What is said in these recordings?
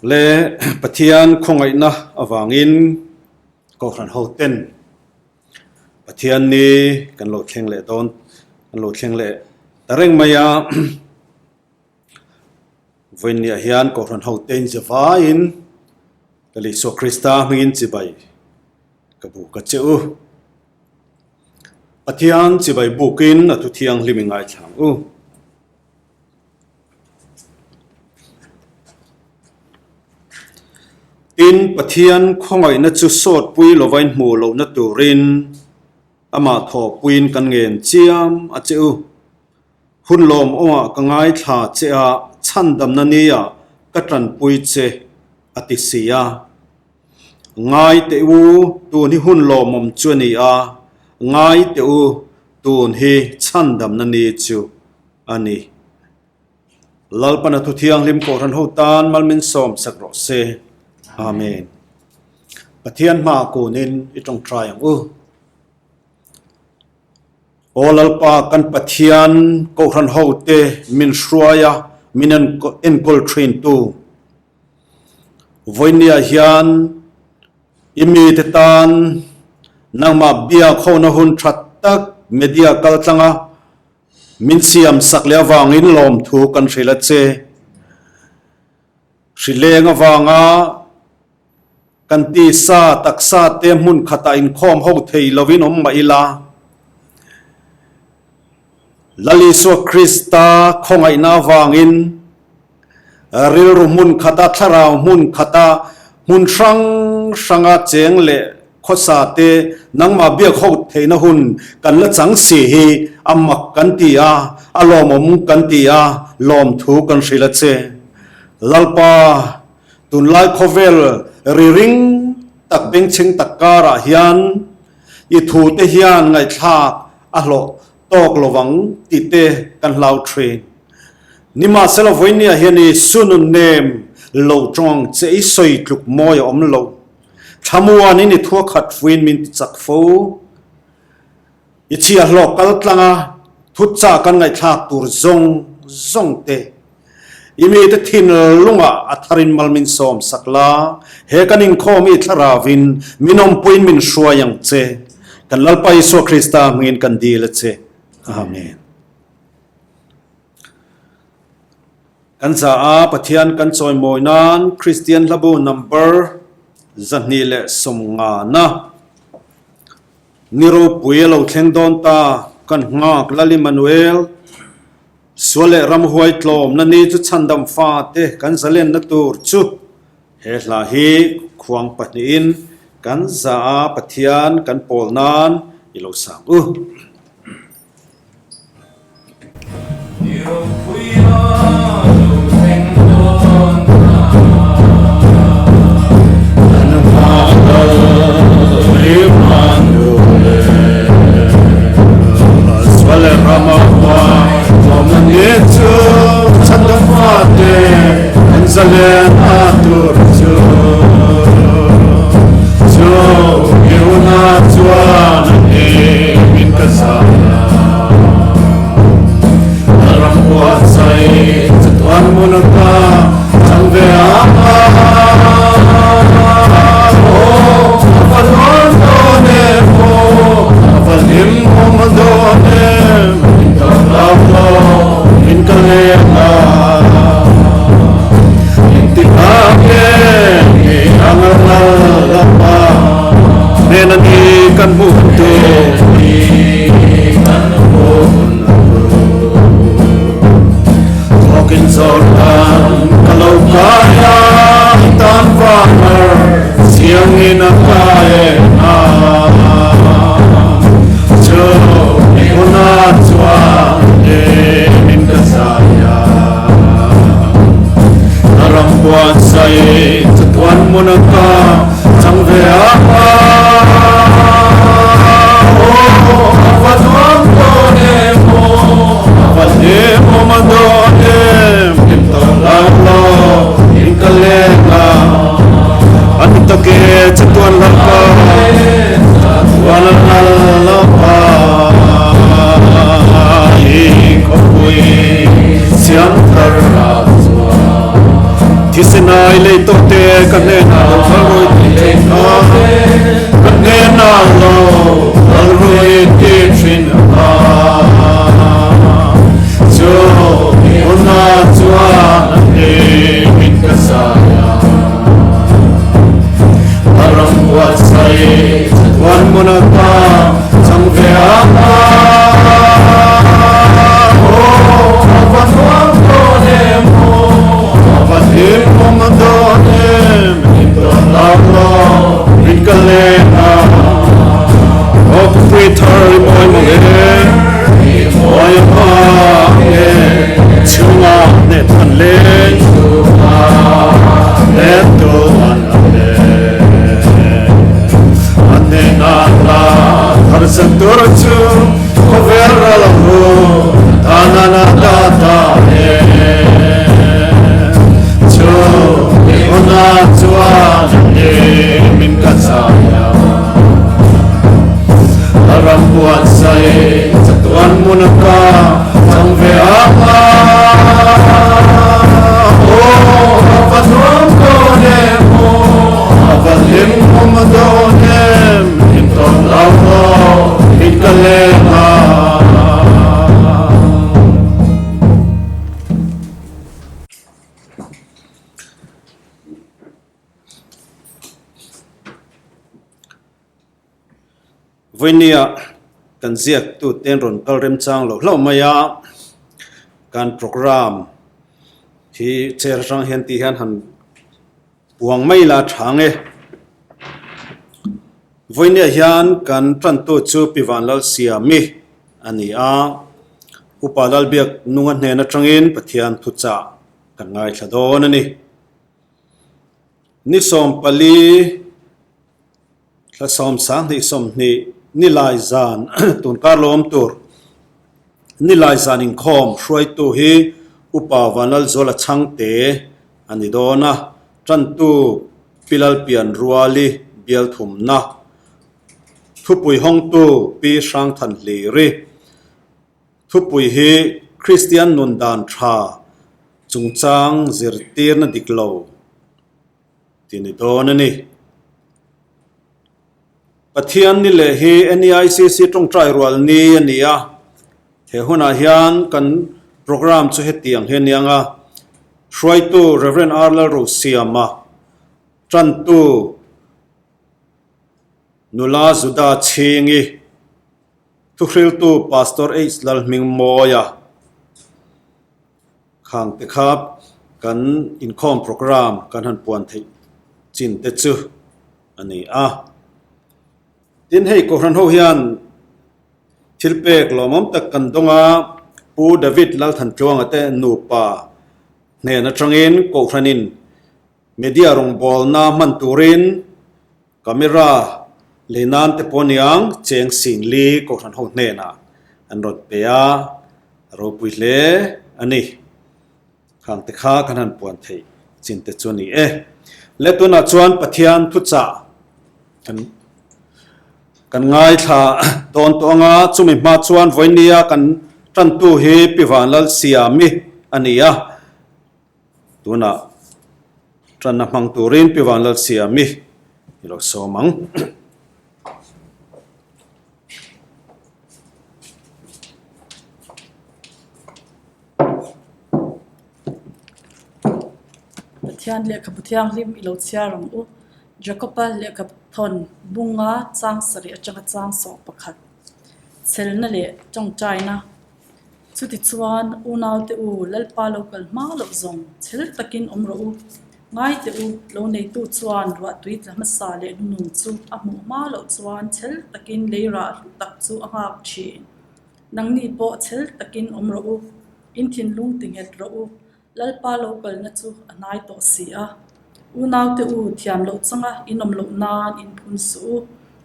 Le Pathian khawngaihna avangin Kohhran hoten Pathian ni kan lo thleng leh dawn kan lo thleng leh ta reng mai a. Vawiinniah hian Kohhran hote in zavaiin Lal Isua Krista hmingin chibai ka buk a che u. Pathian chibai bukin a thu thianghlim i ngaithla ang u. Tin, Pathian khawngaihna chu sawtpui lova in hmuh lohna turin amah thawhpuiin kan ngen chiam a che u. Hun lawmawmah ka ngaithla che a, chhandamna nia ka tanpui che, a ti si a. Ngai teh u, tun hi hun lawmawm chu a ni a, ngai teh u, tun hi chhandamna ni chu a ni. Lalpana thu thianghlim Kohhran ho tan malmin sawm sak rawh se. Amen. Pathian hmaah kunin i tawngtai ang u. Aw Lalpa kan Pathian Kohhran hote min hruai a, min enkawl thin tu. Vawinia hian i mite tan nangmah biak hona hun tha tak media kaltlanga min siam sak leh avangin lawmthu kan hrilh a che. Hrileng avanga Kan tisa taksa te hmun khatah inkhawm ho thei lovin awm mah ila, Lal Isua Krista khawngaihna avangin rilru hmun khata thlarau hmun khata hmun hrang hranga cheng leh khawsa te nangmah biak ho theihna hun kan la chang si hi a mak kan ti a, a lawmawm kan ti a, lawmthu kan hrilh a che. Lalpa. Tunlai khawvel ri ring tak bengchheng tak karah hian i thute hian ngaihthlak a hlawh tawk lovang tih te kan hlau thin. Nimahsela vawinia hian i sunun nem lo tawng che i sawi tluk mawi a awm lo. Thlamuanin i thua khat fuin min ti chak fo. I chhiahhlawh kal tlanga thutchah kan ngaihthlak tur zawng zawng te i mite thinlungah a tharin mal min sawm sak la, he kan inkhawm i thlaravin min awmpuiin min hruai ang che. Kan Lalpa Isua Krista hmingin kan dil a che. Amen. Kan za a Pathian kan chawimawi nan Kristian hlabu number 250 na. Ni ropui a lo thleng dawn ta, kan nghak Lal Immanuel. Sual leh ramhuai tlawmna ni chu chhandam fate kan zalenna tur chu he hla hi khuang pahnihin kan za a Pathian kan pawl nan i lo sang u. Ni ropui a lo thleng dawn ta. Kan nghak Lal Immanuel. Sual leh ramhuai tlawmna ni chu chhandam fate kan zalenna tur chu. Chu i hunah chuan a hnimin ka zai a, ka ram buatsaih chatuan hmun ata chang ve ang a. Aw, a va nuam dawn em aw, a va hlim awm dawn em, min ka hlau lo, min ka leng a. Engtikah nge ni ang a lal a hnen a ni kan hmuh hun tur. Thawkin Jordan ka lo kai a, i tan vanar chiangin a kai a. Chu i hunah chuan hlimin ka zai a. Ka ram buatsaih chatuan hmun a ka chang ve a. Aw, a va nuam dawn em aw, a va hlimawm a dawn em, hlim tawh lo lo in ka leng a. An tak e chatuan lalpa, chatuan lalpa i khawpui. Siam thar ah chuan thisenai lei tawh. Ka hnenah lo kal rawh i ti thin a. Ka hnenah lo kal rawh i ti thin a. Chu hunah chuan a hlimin ka zai a. A ram buatsaih chatuan hmun ata chang ve ang a. Aw, a va nuam dawn em aw, a va hlimawm dawn em, in tawn lo lo in ka leng a. Aw, khawpui thar i mawi mang e, i mawi mang e, chhungah hneh than leng, chhungah hneh tuan a leng. A hnenah hla thar zan tur chu khawvel ral ang u, ta na na ta ta e. Chu hunah chuan hlimin ka zai a, a ram buatsaih chatuan hmun a ka chang ve ang a. Aw, a va nuam dawn em aw, a va hlimawm dawn em, hlim tawh lo maw, in ka leng a. Vawinia kan ziaktu ten rawn kal remchang loh hlauh mai a, kan programme hi chair atang hian tih hian han puang mai la tha nge. Vawinia hian kan tantu chu Pi Vanlalsiami a ni a, Upa Lalbiak nunga hnen atangin Pathian thuchah kan ngaithla dawn a ni. Ni 14, thla 10 20 nilai zan tunkar lo awm tur nilai zan inkhawm hruaitu hi Upa Vanlalzuala Chhangte a ni dawn a, tantu Pi Lalpian Ruali bial thumna, thupui hawngtu Pi Hrangthanhliri. Thupui hi Kristian nun dan tha chungchang zirtirna dik lo ti ni dawn a ni. Pathian ni leh hi NEICC tawngtai rual ni a ni a, he hunah hian kan programme chu hetiang hi a ni ang a, hruaitu Rev. R. Lalrosiama, tantu Nula Juda Chhingi, Thuhriltu Pastor H. Lalhmingmawia khang te kha kan inkhawm programme kan han puan theih chin te chu a ni a. Tin, hei Kohhran ho hian thil pek lawmawm tak kan dawng a, Pu David Lalthantluanga te nupa hnen atangin Kohhranin media rawngbawlna hman turin Camera lei nan te pawh aniang cheng sing li Kohhran ho hnenah an rawn pe a, a ropui hle a ni. Khang te kha kan han puan theih chin te chu a ni e. Le tunah chuan Pathian thuchah kan kan ngaithla dawn tawh ang a, chumi hma chuan vawinia kan tantu hi Pi Vanlalsiami a ni a. Tunah tanna hmang turin Pi Vanlalsiami i lo sawm ang. Pathian lehkhabu thianghlim i lo chhiar ang u. Jakoba lehkhabu thawn bunga chang sarih atanga chang 11. Chelna leh tawngtaina. Chutichuan, unaute u, Lalpa lo kal hma loh zawng chhel takin awm rawh u. Ngai teh u, lo neitu chuan ruahtui tla hmasa leh hnunung chu a hmuh hma loh chuan chhel takin lei rah hlu tak chu a nghak thin. Nangni pawh chhel takin awm rawh u, in thinlung ti nghet rawh u. Lalpa lo kalna chu a hnai tawh si a. Unaute u, thiam loh changa in awm loh nan in phun suh u.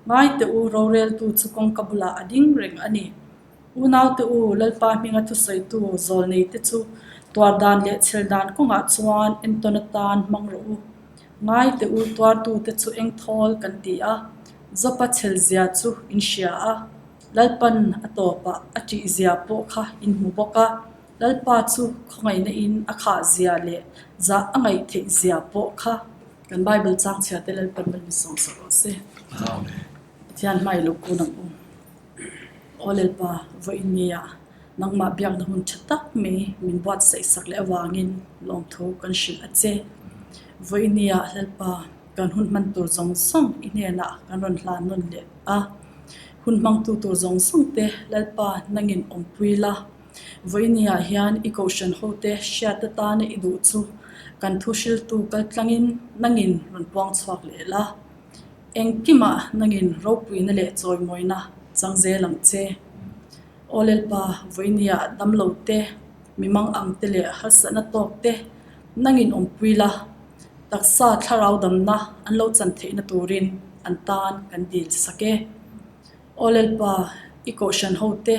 Ngai teh u, roreltu chu kawngka bulah a ding reng a ni. Unaute u, Lalpa hminga thusawitu zawlneite chu tuar dan leh chhel dan kawngah chuan entawn atan hmang rawh u. Ngai teh u, tuartute chu engthawl kan ti a, Jopa chhel zia chu in hria a, Lalpan a tawpah a ṭih zia pawh kha in hmu bawk a, Lalpa chu khawngaihna in a khah zia leh zah a ngaih theih zia pawh kha. Kan Bible chang chhia te Lalpan mal min sawm sak rawh se. Amen. Pathian hmai lo kun ang u. Aw Lalpa, vawiin nia nangmah biakna hun tha tak mai min buatsaih sak leh avangin lawmthu kan hrilh a che. Vawiin nia Lalpa, kan hun hman tur zawng zawng i hnenah kan rawn hlan nawn leh a. Hun hmangtu tur zawng zawng te Lalpa nangin awmpui la. Vawinia hian i kohhran hote hriat atana i duh chu kan thu hriltu kaltlangin nangin rawn puang chhuak leh la. Engkimah nangin ropuina leh chawimawina chang zel ang che. Aw Lalpa, vawinia damlo te, mimang ang te leh harsatna tawk te nangin awmpui la, taksa thlarau damna an lo chan theihna turin an tan kan dil sak e. Aw Lalpa, i kohhran hote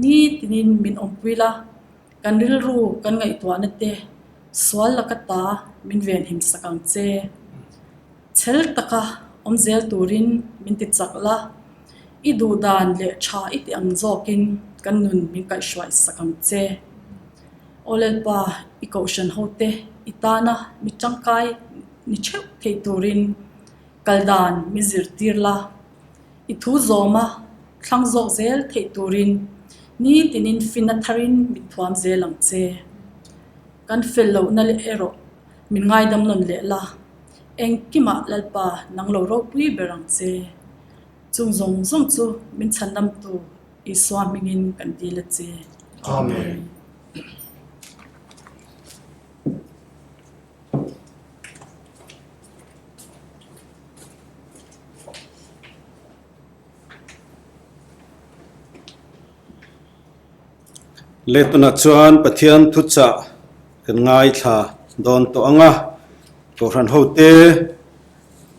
nitinin min awmpui la, kan rilru kan ngaihtuahna te sual laka ta min venhim sak ang che. Chhel taka awm zel turin min ti chak la, i duhdan leh tha i ti ang zawkin kan nun min kaihhruai sak ang che. Aw Lalpa, i kohhran hote i tana mi tangkai ni theuh thei turin kal dan min zirtir la. I thu zawma thlang zawk zel theih turin nitinin finna tharin min thuam zel ang che. Kan fel lohna leh erawh min ngaidam nawn leh la, engkimah Lalpa nang lo ropui ber ang che. Chung zawng zawng chu min chhandamtu Isua hmingin kan dil a che. Amen. Letunah chuan Pathian thuchah kan ngaithla dawn tawh ang a, Kohhran hote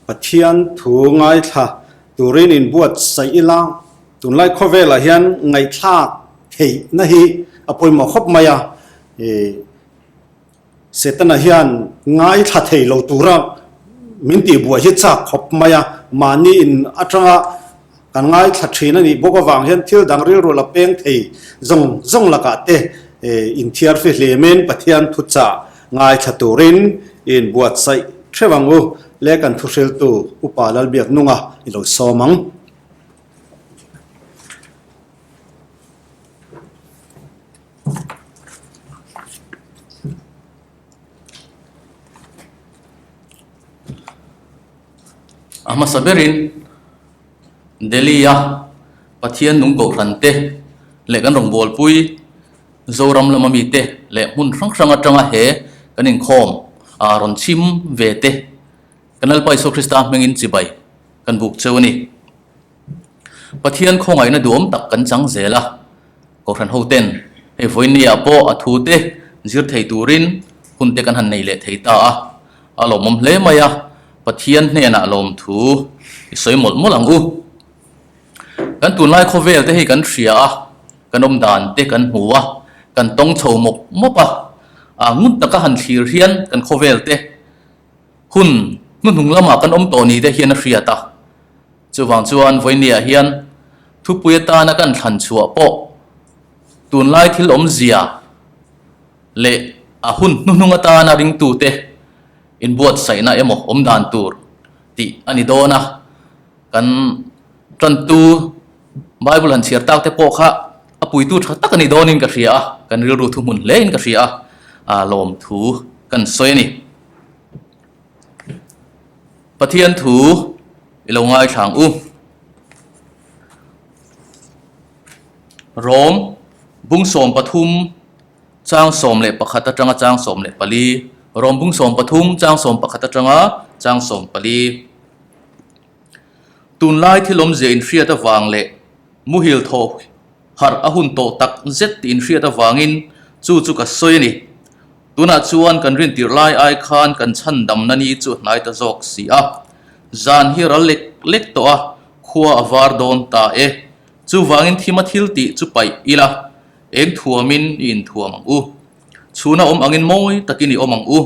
Pathian thu ngaithla turin inbuatsaih ila, tunlai khawvelah hian ngaihthlak theihna hi a pawimawh khawp mai a, Setana hian ngaithla thei lo tura min tihbuai hi chak khawp mai a, mahni in atanga kan ngaithla thin a nih bawk avang hian thil dang rilru la peng thei zawng zawng lakah te inthiar fihlimin Pathian thuchah ngaithla turin i inbuatsaih theuh ang u le kan thuhriltu Upa Lalbiaknunga i lo sawm ang. A hmasa berin Delhi-a Pathian nung kohhran te leh kan rawngbawlpui Zoram lama mite leh hmun hrang hrang atanga he kan inkhawm a rawn chhim ve te kan Lalpa Isua Krista hmingin chibai kan buk cheu a ni. Pathian khawngaihna duhawm tak kan chang zel a, Kohhran hoten hei vawinia pawh a thu te zir thei turin hun te kan han nei leh thei ta a, a lawmawm hle mai a, Pathian hnenah lawmthu i sawi mawlh mawlh ang u. Kan tunlai khawvel te hei kan hria a, kan awm dan te kan hmu a, kan tawng chho mawp mawp a, a ngun taka han thlir hian kan khawvel te hun hnuhnung lamah kan awm tawh ni te hian a hriat a. Chuvang chuan vawinia hian thupui atana kan thlan chhuah pawh tunlai thil awmzia leh a hun hnuhnung atana ringtute inbuatsaihna emaw awm dan tur tih a ni dawn a. Kan tantu Bible han chhiar tak te pawh kha a puitu tha tak a ni dawnin ka hria a, kan rilru thuhmun hlein ka hria a, lawmthu kan sawi a ni. Pathian thu i lo ngaithla ang u. Rom bung 13 chang 11 atanga chang 14 Rom bung 13 chang 11 atanga chang 14 Tunlai thil awmzia inhriat avang leh muhil thaw harh a hun tawh tak zet tih inhriat avangin chu chu ka sawi a ni. Tunah chuan kan rintir lai ai khan kan chhandamna ni chu a hnai ta zawk si a. Zan hi ral lek lek tawh a, khua a var dawn ta e. Chuvangin thima thil tih chu paih ila, eng thuamin i inthuam ang u. Chhuna awm angin mawi takin i awm ang u.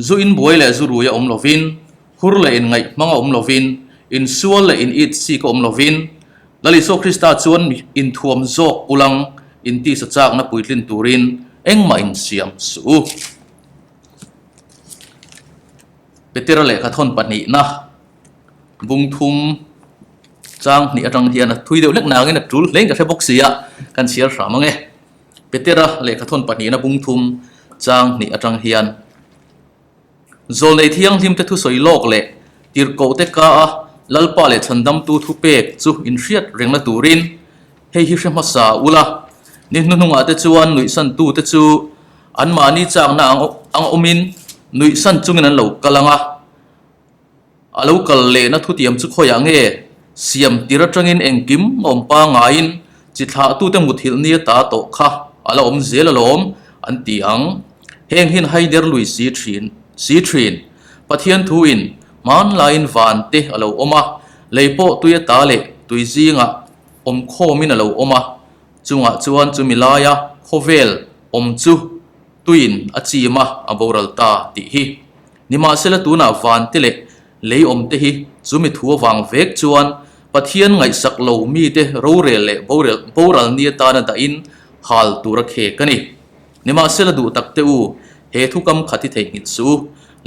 Zu inbuai leh zu rui a awm lovin, hur leh inngaih hmang a awm lovin, insual leh in it sik a awm lovin, Lal Isua Krista chuan inthuam zawk ulang intisa chakna puitlin turin engmah insiam suh u. Petera lehkha thawn pahnihna bung thum chang hnih atang hian a thui deuh hlek nangin a tul hlein ka hre bawk si a, kan chhiar hram ang e. Petera lehkha thawn pahnihna bung thum chang hnih atang hian Zawlnei thianghlimte thusawi lawk leh tirhkohte ka a Lalpa leh chhandamtu thupek chu inhriat rengna turin hei hi hre hmasa ula, ni hnuhnungah te chuan nuihsantute chu anmahni chakna ang awmin nuihsan chungin an lo kal ang a. A lo kal lehna thutiam chu khawiah nge siam tir atangin engkim a awm pangaiin chi thlahtute muthilh nia ta tawh kha a la awm zel alawm an ti ang. Heng hian haider lui si thin si thin. Pathian thuin hmanlaiin van te a lo awm a, lei pawh tui ata leh tui zingah awm khawmin a lo awm a, chungah chuan chumi laia khawvel awm chu tuiin a chim a, a boral ta tih hi. Nimahsela tunah vante leh lei awmte hi chumi thu avang vek chuan Pathian ngaihsak lo mite rorel leh boral ni atana dahin hal tur a khek a ni. Nimahsela duh tak te u, he thukam khat hi theihnghilh suh u.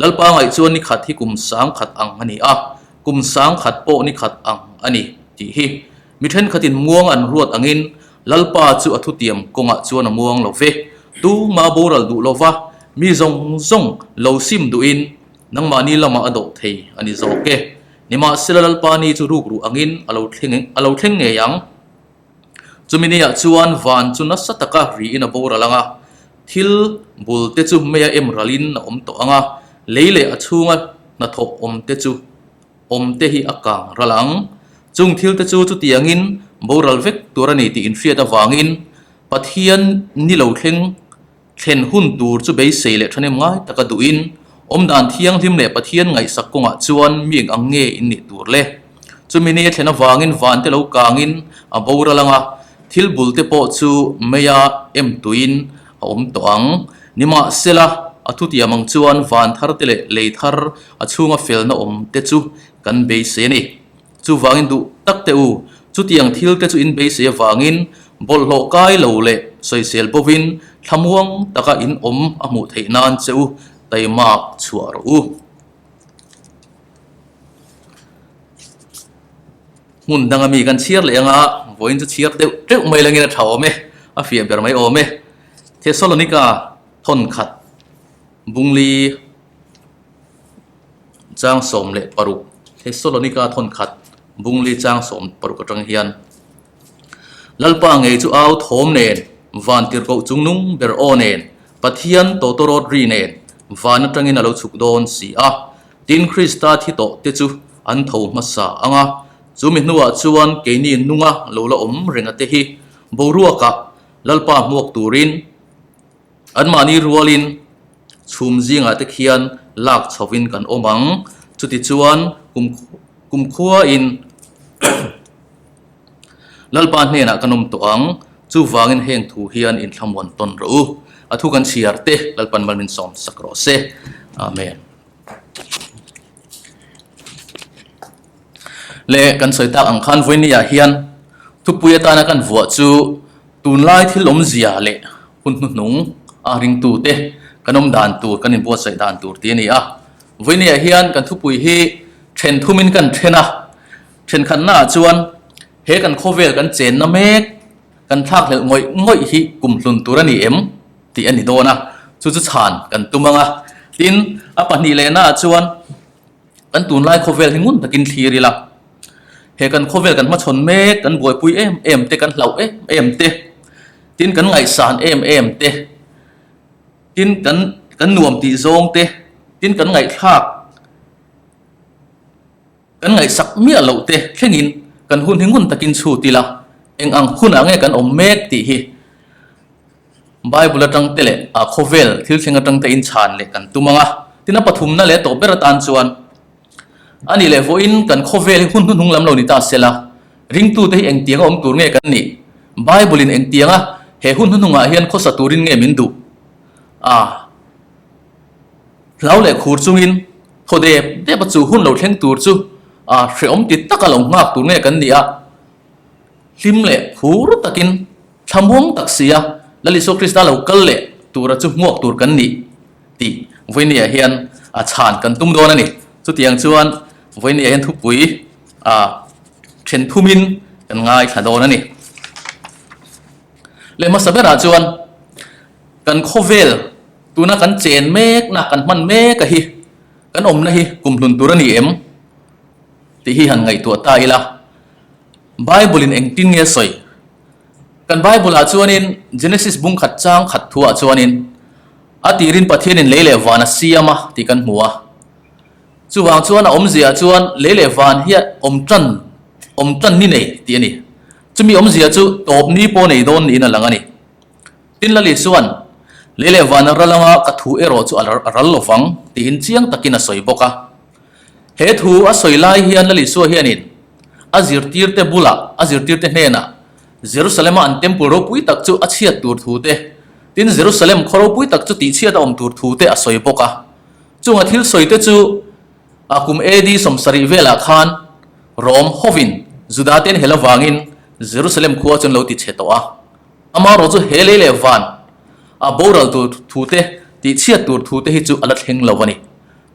Lalpa ngaih chuan ni khat hi kum sang khat ang a ni a, kum sang khat pawh ni khat ang a ni tih hi. Mi thenkhatin muang an ruat angin Lalpa chu a thutiam kawngah chuan a muang lo ve. Tumah boral duh lova mi zawng zawng lo sim duhin nangmahni lamah a dawh thei a ni zawk e. Nimahsela Lalpa ni chu ruk ruh angin a lo thleng a lo thleng ngei ang. Chumi niah chuan van chu nasa taka riin a boral ang a, thil bul te chu meia em ralin a awm tawh ang a, lei leh a chhunga hnathawh awm te chu awm te hi a kang ral ang. Chung thil te chu chutiangin boral vek tur a ni tih inhriat avangin Pathian ni lo thleng thlen hun tur chu beisei leh thahnem ngai taka duhin awmdan thianghlim leh Pathian ngaihsak kawngah chuan mi eng ang nge in nih tur le? Chumi ni a thlen avangin van te lo kangin a boral ang a, thil bul te pawh chu meia em tuin a awm tawh ang. Nimahsela, a thutiam ang chuan van thar te leh lei thar a chhunga felna awm te chu kan beisei a ni. Chuvangin duh tak teh u, chutiang thil te chu in beisei avangin bawlhhlawh kai lo leh sawisel bovin thlamuang taka in awm a hmuh theih nan che u taimak chhuah rawh u. Hmun danga mi kan chhiar leh anga vawiin chu chhiar deuh teuh mai langin a tha awm e, a fiah ber mai awm e. Thesalonika thawnkhat bungli chang 16 Thesalonika thawnkhat bungli chang 16 atang hian Lalpa ngei chu au thawm nen van tirhkoh chungnung ber aw nen Pathian tawtawrawt ri nen van atangin a lo chhuk dawn si a. Tin, Krista thi tawh te chu an tho hmasa ang a, chumi hnuah chuan keini nunga lo la awm renga te hi boruakah Lalpa hmuak turin anmahni rualin chhum zingah te khian lak chhovin kan awm ang. Chutichuan, kum kumkhuain Lalpa hnenah kan awm tawh ang, chuvangin heng thu hian inthlamuan tawn rawh u. A thu kan chhiar te Lalpan mal min sawm sak rawh se. Amen. Le kan sawi tak ang khan vawinia hian thupui atana kan vuah chu tunlai thil awmzia leh hun hnuhnung a ringtute kan awm dan tur kan inbuatsaih dan tur tih a ni a. Vawinia hian kan thupui hi then thumin kan then a, thenkhatnaah chuan he kan khawvel kan chenna mek kan thlakhlelh ngawih ngawih hi kumhlun tur a ni em? tih a ni dawn a, chu chu chhan kan tum ang a. Tin, a pahnih lehnaah chuan kan tunlai khawvel hi ngun takin thlir ila, he kan khawvel kan hmachhawn mek, kan buaipui em em te, kan hlauh em em te, tin kan ngaihsan em em te, tin kan kan nuam tih zawng te, tin kan ngaihthlak, Kan ngaihsak miah loh te thlengin kan hun hi ngun takin chhut ila, eng ang hunah nge kan awm mek tih hi Bible atang te leh a khawvel thil thleng atang te in chhan leh kan tum ang a. Tin a pathumna leh tawh ber atan chuan a nih leh vawiin kan khawvel hi hun hnuhnung lam lo ni ta sela, ringtute hi engtianga awm tur nge kan nih? Bible in engtianga he hun hnuhnungah hian khawsa turin nge min duh a? Hlau leh khur chungin thaw dep dep a chu hun lo thleng tur chu a hrehawm ti taka lo nghak tur nge kan ni a, hlim leh phur takin thlamuang tak si a Lal Isua Krista lo kal leh tura chu hmuak tur kan ni tih vawinia hian a chhan kan tum dawn a ni. Chutiang chuan vawinia hian thupui ah then thumin kan ngaithla dawn a ni. Leh hmasa berah chuan kan khawvel tuna kan chen mekna kan hman mek a hi kan awmna hi kumhlun tur a ni em tih hi han ngaihtuah ta ila. Bible in engtin nge a sawi? Kan Bible ah chuanin Genesis bung khat chang khat thu ah chuanin a tirin Pathianin lei leh van a siam a tih kan hmu a. Chuvang chuan a awmzia ah chuan lei leh van hi a awm tan awm tan ni nei tih a ni. Chumi awmzia chu tawp ni pawh nei dawn niin a lang a ni. Tin Lali chuan lei leh van a ral anga ka thu erawh chu a ral lovang tiin chiang takin a sawi bawk a. He thu a sawi lai hian Lali Sua hianin a zirtirte bulah, a zirtirte hnenah Jerusalem-a an temple ropui tak chu a chhiat tur thu te, tin Jerusalem khaw ropui tak chu tihchhiat a awm tur thu te a sawi bawk a. Chunga thil sawi te chu a kum AD 70 velah khan Rom hovin Juda ten hel avangin Jerusalem khua chu an lo tichhe tawh a. Amaherawh chu he lei leh van a boral tur thu te, tihchhiat tur thu te hi chu a la thleng lo a ni.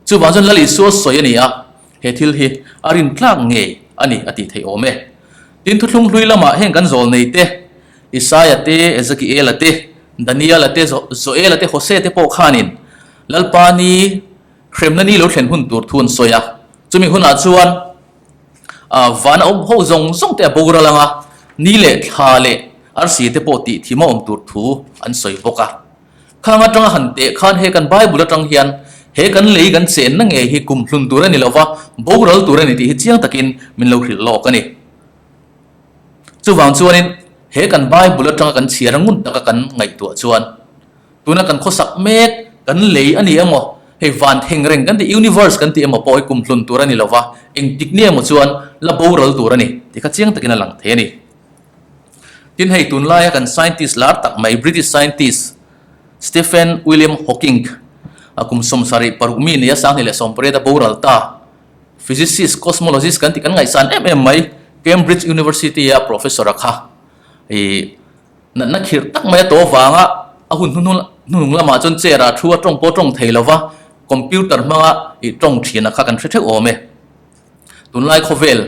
Chuvang chuan Lal Isua sawi a ni a, he thil hi a rin tlak ngei a ni a tih theih awm e. Tin, thuthlung hlui lamah heng kan zawl nei te, Isaia te, Ezekiela te, Daniela te, Joela te, Hosea te pawh khanin Lalpa ni hremna ni lo thlen hun tur thu an sawi a. Chumi hunah chuan van a awm ho zawng zawng te a boral ang a, ni leh thla leh arsi te pawh tih thim a awm tur thu an sawi bawk a. Khang atanga han teh khan he kan Bible atang hian he kan lei kan chenna ngei hi kum hlun tur a ni lova, boral tur a ni tih hi chiang takin min lo hrilh lawk a ni. Chuvang chuanin he kan Bible atanga kan chhiar ngun taka kan ngaihtuah chuan tuna kan khawsak mek kan lei a ni emaw, hei van theng reng kan tih universe kan tih emaw pawh hi kum hlun tur a ni lova, engtik ni emaw chuan la boral tur a ni tih kha chiang takin a lang thei a ni. Tin hei tunlaia kan scientist lar tak mai British scientist Stephen William Hawking a kum 76 mi nia 2018 a boral ta physicist cosmologist kan tih kan ngaihsan em em mai Cambridge University a professor a kha ih natna khirh tak mai a to vanga a hun hnuhnung lamah chuan chair ah thu a tawng pawh tawng thei lova computer hmanga ih tawng thin a kha kan hre theuh awm e. Tunlai khawvel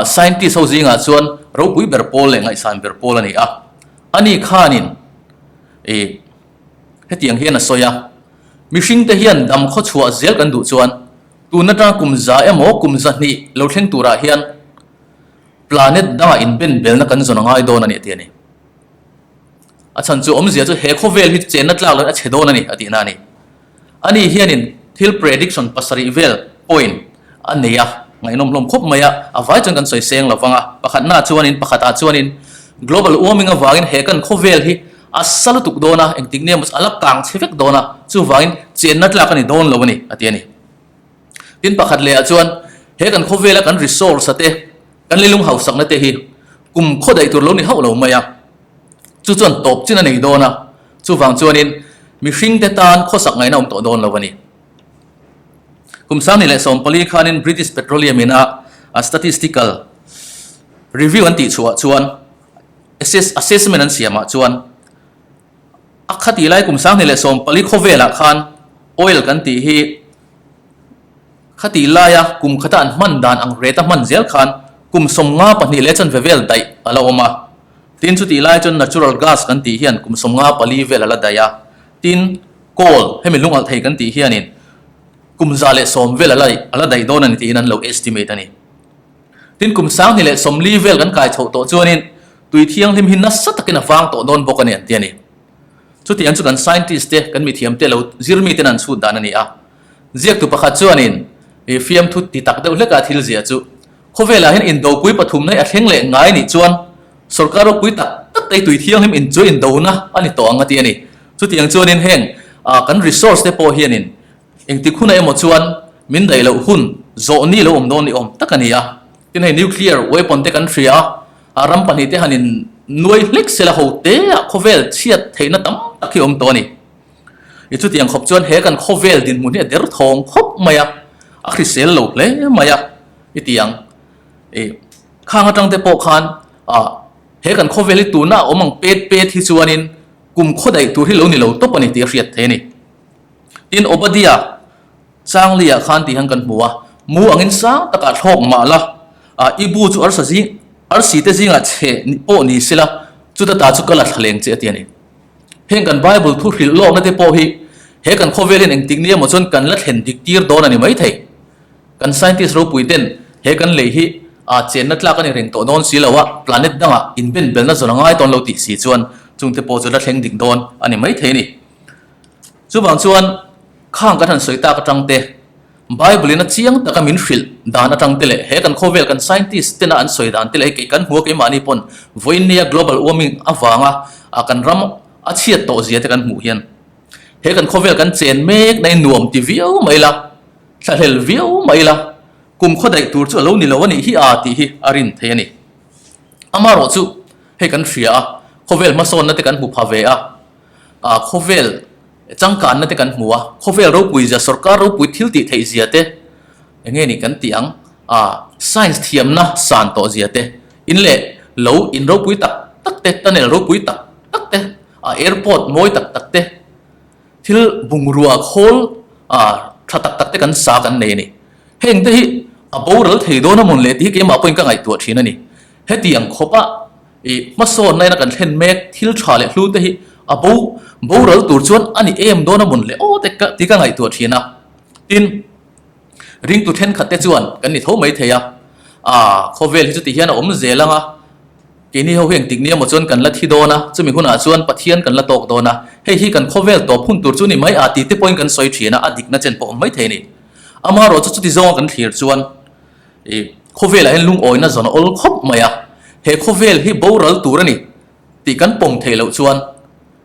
scientist ho zingah chuan ropui ber pawl leh ngaihsan ber pawl a ni a. Ani khanin ih hetiang hian a sawi a, Mihringte hian dam khaw chhuah zel kan duh chuan tun atanga kum za emaw kum zahnih lo thleng turah hian planet dangah inbenbelna kan zawn a ngai dawn a ni a ti a ni. A chhan chu awmzia chu he khawvel hi chenna tlak loin a chhe dawn a ni a tihna a ni. Ani hianin thil prediction pasarih vel point a nei a, ngaihnawm hlawm khawp mai a, a vai chuan kan sawi seng lo vang a. Pakhatnaah chuanin, pakhatah chuanin global warming avangin he kan khawvel hi a sa lutuk dawn a, engtik nge maw a la kang chhe vek dawn a, chuvangin chenna tlak a ni dawn lo a ni, a ti a ni. Tin pakhat lehah chuan he kan khawvela kan resource a te, kan leilung hausakna te hi kum khaw daih tur lo ni hauh lo mai a. Chu chuan tawp chin a nei dawn a, chuvang chuanin mihringte tan khawsak ngaihna awm tawh dawn lo a ni. Kum 2014 khanin British Petroleum in a statistical review an tih chhuah chuan assessment an siamah chuan a khatih lai kum 2014 khawvelah khan oil kan tih hi Khatih laia kum khata an hman dan ang rate a hman zel khan kum 52 leh chanve vel daih a la awm a. Tin, chutih lai chuan natural gas kan tih hian kum 54 vel a la daih a. Tin, coal, hemi lungalh thei kan tih hianin kum 110 vel a la a la daih dawn a ni tiin an lo estimate a ni. Tin, kum 2040 vel kan kai chhoh tawh chuanin tui thianghlim hi nasa takin a vang tawh dawn bawk a ni an ti a ni. Chutiang chu kan scientist te, kan mithiam te lo zirmi ten an chhut dan a ni a. Ziaktu pakhat chuanin i fiamthu ti tak deuh hleka thil zia chu khawvelah hian indopui pathumna hi a thleng leh ngai nih chuan sorkar ropui tak tak te hi tui thianghlim inchuai indona a ni tawh ang a ti a ni. Chutiang chuanin heng kan resource te pawh hianin engtik hunah emaw chuan min daih loh hun zawh ni lo awm dawn ni awm tak a ni a. Tin hei nuclear weapon te kan hria a, a ram pahnih te han in nuai hlek sela ho te ah khawvel chhiat theihna tam tak hi a awm tawh a ni. I chutiang khawp chuan he kan khawvel dinhmun hi a der thawng khawp mai a, a hrisel lo hle mai a i ti ang. I khang atang te pawh khan ah he kan khawvel hi tuna a awm ang pet pet hi chuanin kum khaw daih tur hi lo ni lo tawp a ni tih a hriat theih a ni. Tin Obadiah Changli ah khan tih hian kan hmu a, Mu angin sang takah thlawk mah la, i bu chu arsa zing, arsi te zingah chhe pawh ni sela, chuta ta chu ka la thlaleng che a ti a ni. Heng kan Bible thu hrilh lawkna te pawh hi he kan khawvel hian engtik ni emaw chuan kan la thlen dik tir dawn a ni maithei. Kan scientist ropui ten he kan lei hi a chenna tlak a ni reng tawh dawn si lo a, planet dangah inben belna zawn a ngai dawn lo tih si chuan chungte pawh chu la thleng dik dawn a ni maithei a ni. Chuvang chuan khang kan han sawi tak atang te, Bible in a chiang taka min hrilh dan atang te leh he kan khawvel kan scientist tena an sawi dan te leh hei kei kan hmu a keimahni pawn vawiinnia global warming avanga a kan ram a chhiat tawh zia te kan hmuh hian he kan khawvel kan chen mek na in nuam ti viau mai la, thlahlel viau mai la, kum khaw daih tur chu a lo ni lo a nih hi a tih hi a rin thei a ni. Amaherawh chu hei kan hria a, khawvel hmasawnna te kan hmu pha ve a, a khawvel changkanna te kan hmu a, khawvel ropui zia, sorkar ropui thil tih theih zia te, eng nge nih kan tih ang, a science thiamna san tawh zia te, in leh lo in ropui tak tak te, tunnel ropui tak tak te, a airport mawi tak tak te, thil bungrua khawl a tha tak tak te kan sa kan nei a ni. Heng te hi a boral thei dawn a mawn leh tih hi keimah pawhin ka ngaihtuah thin a ni. Hetiang khawpa I hmasawnna ina kan thlen mek thil tha leh hlu te hi a bo boral tur chuan a ni em dawn a mawn le aw te ka ti ka ngaihtuah thin a. Tin, ringtu thenkhat te chuan kan ni tho mai thei a, aa khawvel hi chuti hian a awm zel ang a, keini ho hi engtik ni emaw chuan kan la thi dawn a, chumi hunah chuan Pathian kan la tawk dawn a, hei hi kan khawvel tawp hun tur chu ni mai a ti te pawhin kan sawi thin a, a dikna chen pawh awm mai thei a ni. Amaherawhchu chuti zawnga kan thlir chuan I khawvelah hian lungawina zawn a awl khawp mai a, he khawvel hi boral tur a ni tih kan pawm theih loh chuan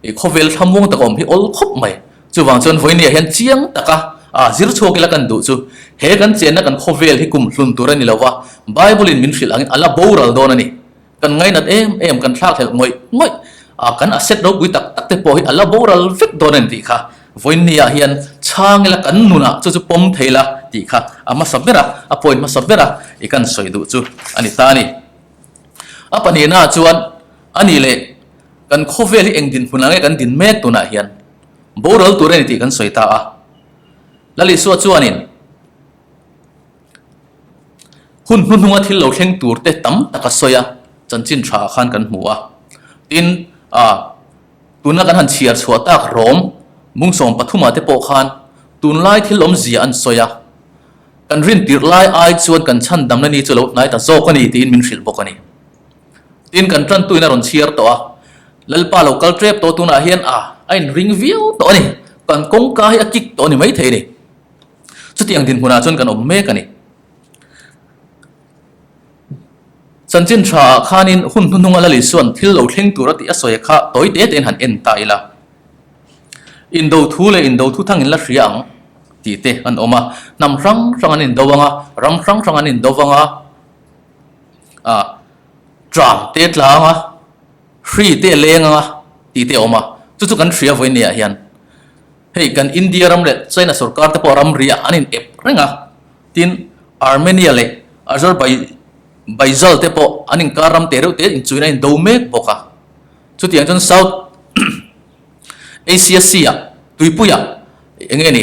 i khawvel thlamuang tak a awm hi awl khawp mai. Chuvang chuan vawinia hian chiang taka a zir chhuak ila kan duh chu he kan chenna kan khawvel hi kum hlun tur a ni lo va, Bible in min hrilh angin a la boral dawn a ni. Kan ngainat em em, kan thlakhlelh ngawih ngawih a, kan asset ropui tak tak te pawh hi a la boral vek dawn a ni tih kha vawiinniah hian chhang ila kan nunah chu chu pawm thei la tih kha a hmasa ber a, a point hmasa ber a i kan sawi duh chu a ni ta a ni. A pahnihnaah chuan a nih leh kan khawvel hi eng dinhmun ah nge kan din mek tunah hian boral tur a ni tih kan sawi ta a. Lal Isua chuanin. Hun hnuhnunga thil lo thleng tur te tam tak a sawi a, chanchin tha ah khan kan hmu a. Tin, ah, tuna kan han chhiar chhuah tak rawm mungsawm pathumah te pawh khan tunlai thil awmzia an sawi a, kan rin tirh lai ai chuan kan chhandamna ni chu lo hnai ta zawk a ni tiin min hrilh bawk a ni. Tin, kan tantuin a rawn chhiar tawh a, Lalpa lo kal tep tawh tunah hian, ah, a inring viau tawh a ni, kan kawngka hi a kik tawh a ni maithei a ni. Chutiang dinhmunah chuan kan awm mek a ni. Chanchin thaah khanin hun hnuhnunga Lal Isua'n thil lo thleng tur a tih a sawi kha tawi te tein han en ta ila. Indo thu leh indo thu thang in la hria ang tih te an awm a. Hnam hrang hrang an indo ang a, ram hrang hrang an indo vang a, ah tram te tlang a, hri te leng ang a tih te a awm a. Chu chu kan hria vawinia hian. Hei kan India ram leh China sorkar te pawh ramri ah an in ep reng a, tin Armenia leh Azerbaijan te pawh an inkar ram te reuh te inchuin an indo mek bawk a. Chutiang chuan South Asia Sea ah tuipui ah eng nge ni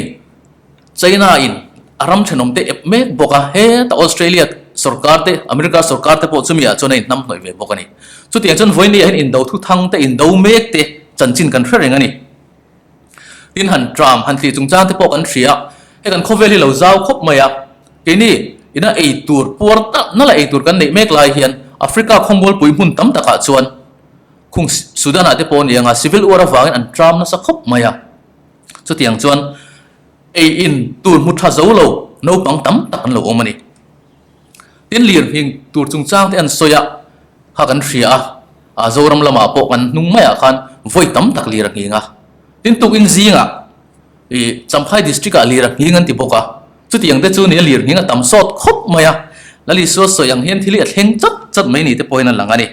China in a ram thenawm te ep mek bawk a, heta Australia sorkar te America sorkar te pawh chumi ah chuan a inhnamhnawih ve bawk a ni. Chutiang chuan vawinia hian indo thuthang te indo mek te chanchin kan hre reng a ni. Tin han tram han tih chungchang te pawh kan hria, hei kan khawvel hi lo zau khawp mai a, keini ina ei tur puar tak nala ei tur kan neih mek lai hian Africa khawmualpui hmun tam takah chuan khung Sudan ah te pawh ni anga civil war avangin an tram nasa khawp mai a, chutiang chuan ei in tur hmu tha zo lo naupang tam tak an lo awm a ni. Tin lirnghing tur chungchang te an sawi a kha kan hria a, ah Zoram lamah pawh kan hnung maiah khan vawi tam tak lir a nghing a. Tin tukin zingah ih Champhai district ah lir a nghing an ti bawk a, chutiang te chu nia lir nghing a tam sawt khawp mai a, Lal Isua sawi ang hian thil hi a thleng chat chat mai ni te pawhin a lang a ni.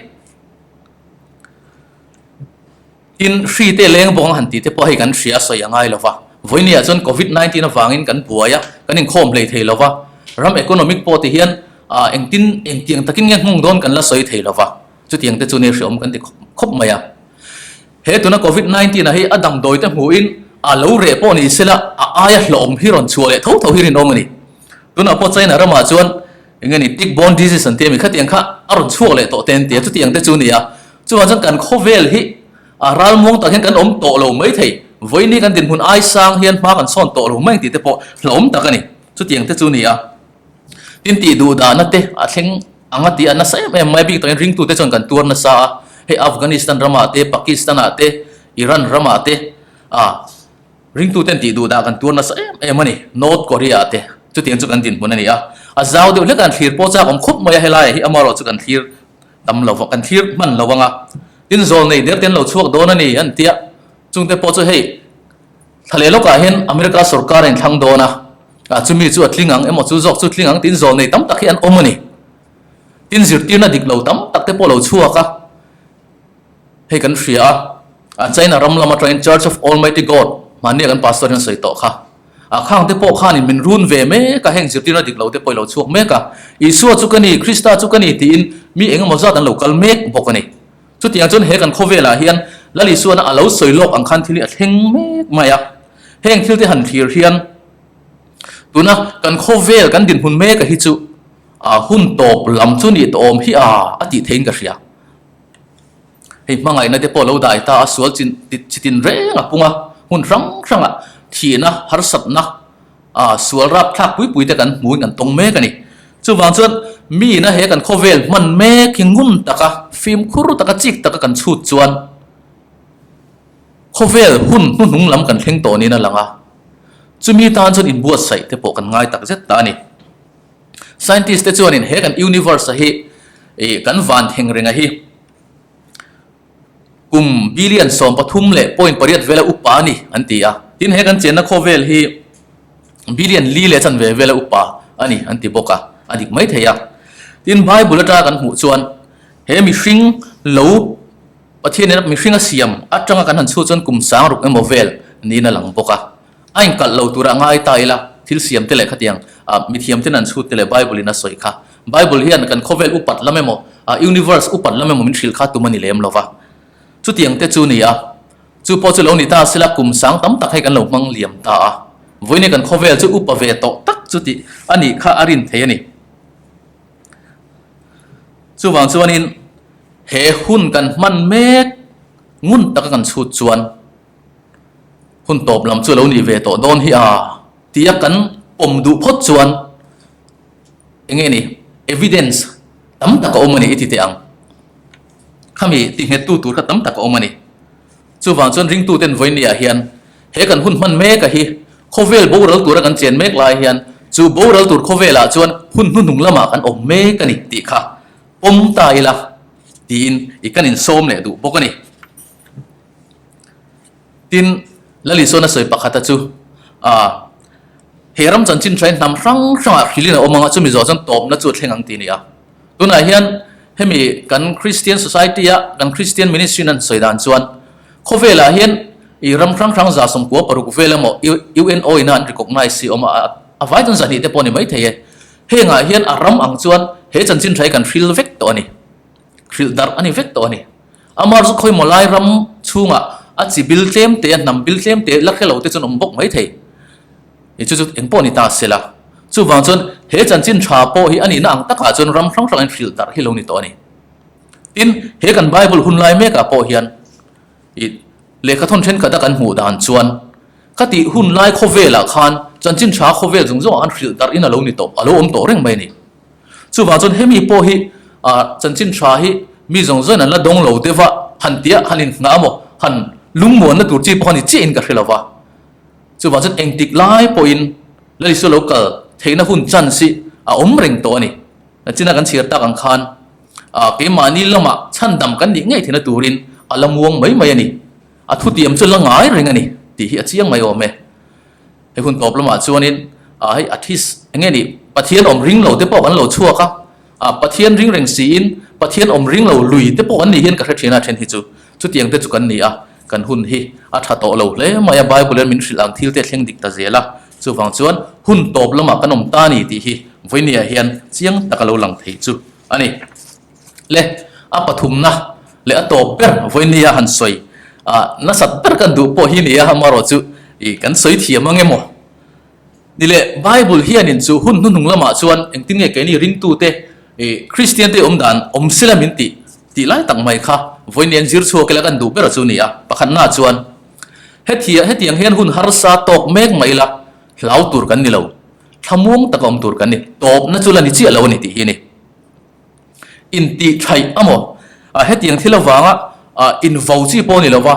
Tin, hri te leng bawk ang han tih te pawh hei kan hria a sawi a ngai lo va. Vawinia chuan Covid 19 avangin kan buai a, kan inkhawm hlei thei lo va. Ram economic pawh ti hian ah engtin engtiang takin nge nghawng dawn kan la sawi thei lo va. Chutiang te chu nia hreawm kan ti khawp khawp mai a. He tuna Covid 19 ah hi a damdawi te hmuhin a lo reh pawh ni sela a aia hlawhawm hi rawn chhuah leh tho tho hi rinawm a ni. Tunah pawh China ramah chuan eng nge ni tick-borne disease an ti a mi khatiang kha a rawn chhuak leh tawh te an ti a, chutiang te chu a ni a. Chuvang chuan kan khawvel hi a ralmuang tak hian kan awm tawh lo mai thei. Vawiini kan dinhmun ai sang hian hma kan sawn tawh lo mai ang tih te pawh hlauhawm tak a ni. Chutiang te chu a ni a. Tin tih duh dahna te a thleng ang a tih a nasa em em mai bik takin ringtute chuan kan tuar nasa a. Hei Afghanistan ramah te, Pakistan ah te, Iran ramah te a ringtuten tih duh dah kan tuar nasa em em a ni. North Korea ah te chutiang chu kan dinhmun a ni a. A zau deuh hlek a kan thlir pawh chak awm khawp mai a helaiah hi amaherawh chu kan thlir tam lo kan thlir hman lo ang a. Tin zawl nei der te an lo chhuak dawn a ni an tia. Chungte pawh chu hei Thla leh lawkah hian America sorkar a inthlang dawn a, ah chumi chu a tling ang emaw chu zawk chu tling ang tiin zawl nei tam tak hi an awm a ni. Tin zirtirna dik lo tam tak te pawh lo chhuak a, hei kan hria a, ah China ram lam atangin Church of Almighty God hmanni ah kan pastor hian a sawi tawh kha, ah khang te pawh khanin min run ve mek a, heng zirtirna dik lo te pawh i lo chhuak mek a, Isua chu ka ni, Krista chu ka ni tiin mi engemaw zat an lo kal mek bawk a ni. Chutiang chuan he kan khawvelah hian Lal Isuana a lo sawi lawk ang khan thil hi a thleng mek mai a. Heng thil te han thlir hian tuna kan khawvel kan dinhmun meka hi chu a hun tawp lam chu nih tawh awm hi a a tih theiin ka hria. Hei hmangaihna te pawh lo dai ta a, sual chin chi tin reng a pung a, hmun hrang hrangah thihna, harsatna, A sual rapthlak pui pui te kan hmuin kan tawng mek a ni. Chuvang chuan miin a he kan khawvel hman mek hi ngun taka, fimkhur taka, chik taka kan chhut chuan khawvel hun hnuhnung lam kan thleng tawh niin a lang a. Chumi tan chuan inbuatsaih te pawh kan ngai tak zet ta a ni. Scientist te chuanin he kan universe a hi ih kan van theng renga hi Kum billion 13 leh point pariat vela upa a ni an ti a. Tin, he kan chenna khawvel hi billion li leh chanve vela upa a ni an ti bawk a, a dik mai thei a. Tin, Bible atanga kan hmuh chuan he mihring lo Pathianin a mihring a siam atanga kan han chhut chuan kum sang ruk emaw vel niin a lang bawk a. A inkalh lo tura ngai ta ila, thil siam te leh khatiang mithiam ten an chhut te leh Bible in a sawi kha. Bible hian kan khawvel upat lam emaw, universe upat lam emaw min hrilh kha tum a ni lem lo va. Chutiang te chu ni a, chu pawh chu lo ni ta sila kum sang tam tak hei kan lo hmang liam ta a. Vawiin kan khawvel chu upa ve tawh tak chu tih a nih kha a rin thei a ni. Chuvang chuanin he hun kan hman mek ngun taka kan chhut chuan, Hun tawp lam chu lo nih ve tawh dawn hi a tia kan pawm duh phawt chuan eng nge ni evidence tam tak a awm a ni i ti teh ang. Khami ti nghettu tur kha tam tak a awm a ni. Chuvang chuan ringtuten vawinia hian he kan hun hman mek a hi khawvel boral tura kan chen mek lai hian chu boral tur khawvelah chuan hun hnuhnung lamah kan awm mek a ni tih kha pawm ta ila tiin i kan insawm leh duh bawk a ni. Tin, Lalisawna sawi pakhata chu, A, he ram chanchin hrain hnam hrang hrangah hrilhin a awm ang a, chumi zawh chuan tawpna chu a thleng ang tih a ni a. Tunah hian hemi kan Christian Society-a kan Christian Ministry-in an sawi dan chuan khawvelah hian i ram hrang hrang 96 vel emaw UNO-ina an recognize hi a awm a, a vai chuan 200 te pawh a ni maithei e. Hengah hian a ram ang chuan he chanchin hrai kan hril vek tawh a ni. Hrilh darh a ni vek tawh a ni. Amar chu khawimaw lai ram chhungah a chi bil tlem te, a hnam bil tlem te la hre lo te chuan awm bawk mai thei. Ih chu chu eng pawh ni ta se la. Chuvang chuan he chanchin tha pawh hi a nihna ang takah chuan ram hrang hrangin hrilh darh hi lo ni tawh a ni. Tin, he kan Bible hun lai mekah pawh hian ih lehkhathawn thenkhat a kan hmuh dan chuan khatih hun lai khawvelah khan chanchin tha khawvel zawng zawngah khan hrilh darhin a lo ni tawh, a lo awm tawh reng mai a ni. Chuvang chuan hemi pawh hi chanchin tha hi mi zawng zawngin an la dawng lo deuh a, han tia han inhngah emaw han lungmuanna tur chi pawh a ni chiahin ka hre lo va. Chuvang chuan engtik lai pawhin Lal Isua lo kal theihna hun chance hi a awm reng tawh a ni. China kan chhiar tak ang khan keimahni lamah chhandam kan nih ngei theihna turin a la muang mai mai a ni. A thutiam chu la ngai reng a ni tih hi a chiang mai awm e. Hei hun tawp lamah chuanin ah hei atheist eng nge nih Pathian awm ring lo te pawh kan lo chhuak a, ah Pathian ring reng siin Pathian awm ring lo lui te pawh kan nih hian ka hre thin a then hi chu chutiang te chu kan ni a, kan hun hi a tha tawh lo hle mai a Bible hian min hrilh ang thil te a thleng dik ta zel a, chuvang chuan hun tawp lamah kan awm ta a ni tih hi vawinia hian chiang tak a lo lang thei chu a ni. Le, a pathumna leh a tawp ber vawinia han sawi a, nasat ber kan duh pawh hi nia amarawh chu ih kan sawi thiam ang emaw? Ni leh, Bible hianin chu hun hnuhnung lamah chuan engtin nge keini ringtute, Kristiante awm dan awm sela min tih tih lai tak mai kha vawiin an zir chhuak ila kan duh ber chu a ni a. Pakhatna chuan, Hethia, hetiang hian hun harsa tawk mek mai ila hlau tur kan ni lo, thlamuang taka awm tur kan ni, tawpna chu la ni chiah lo a ni tih hi a ni. Intih thaih a maw? Hetiang thil avanga invo chi pawh a ni lo va.